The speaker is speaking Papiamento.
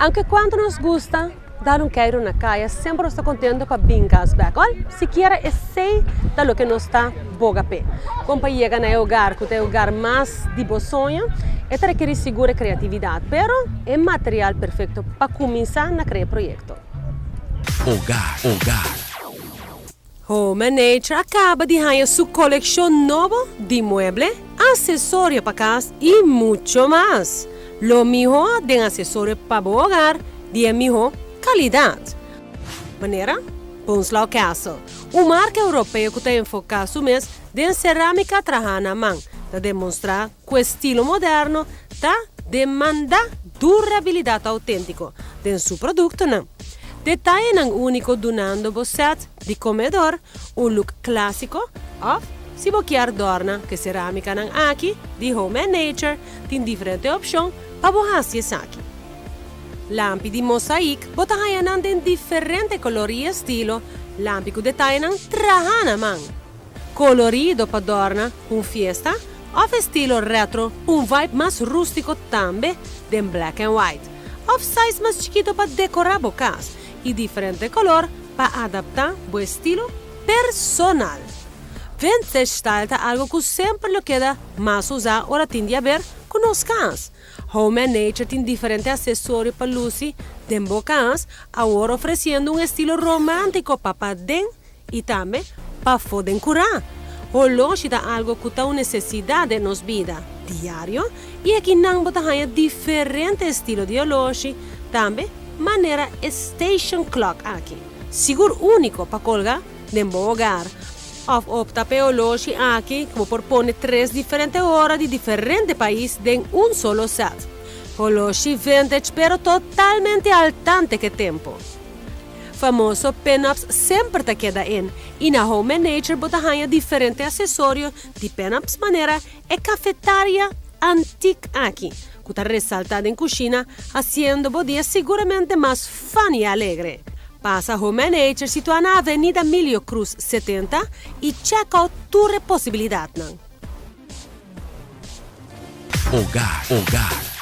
Aunke cuanto nos gusta dar un keiro na caya, semper nos ta contento pa bin cas bek. Ol, sikiera esey ta loke nos ta boga p'e. Con pa yega na e hogar cu ta e hogar mas di bo soño, e ta rekeri sigur e creatividad, pero e material perfecto pa cuminsa na crea e proyecto. Hogar, hogar. Home and Nature a caba di haña su coleccion nobo di mueble, accesorio pa cas y mucho mas. Lo miho den accesorio pa bo hogar di e miho calidad. Manera Bunzlau Castle, un marca europeo cu ta enfoca su mes den ceramica traha na man, ta demonstra cu e stilo moderno ta demanda durabilidad autentico den su productonan. Detayenan úniko dunando bo sèt di komedor un look klásiko òf si bo kier dòrna ku e serámikanan aki di Home and Nature tin diferente opshon pa bo hasi esaki. Lampi di mosaik bo ta haña nan den diferente kolor i estilo, lampi ku detayenan traha na man. Kolorido pa dòrna ku un fiesta òf estilo retro ku un vibe mas rústiko tambe den black and white. Of size mas chikito pa decorá bo cas y diferente color pa adaptá bo estilo personal. Vintage style ta algo cu semper lo keda mas usá ora tin di haber cu nos cas. Home and Nature tin diferente accesorio pa luci den bo cas, awor ofreciendo un estilo romantico pa paden y tambe pafó den curá. Holoshi ta algo cu ta un necesidad den nos bida diario y aki nan bo ta haña diferente estilo di holoshi, tambe manera e station clock aki, sigur unico pa colga den bo hogar. Of opta p'e holoshi aki cu bo por pone tres diferente ora di diferente pais den un solo set. Holoshi vintage pero totalmente altante k'e tempo. Famoso pin-ups semper ta keda in y na Home and Nature bo ta haña diferente asesorio di pin-ups manera e cafetaria antik aki cu ta resalta den cushina haciendo bo dia siguramente mas fun y alegre. Pasa Home and Nature situa na Avenida Milio Cruz 70 y check out tur e posibilidadnan. Hogar, hogar.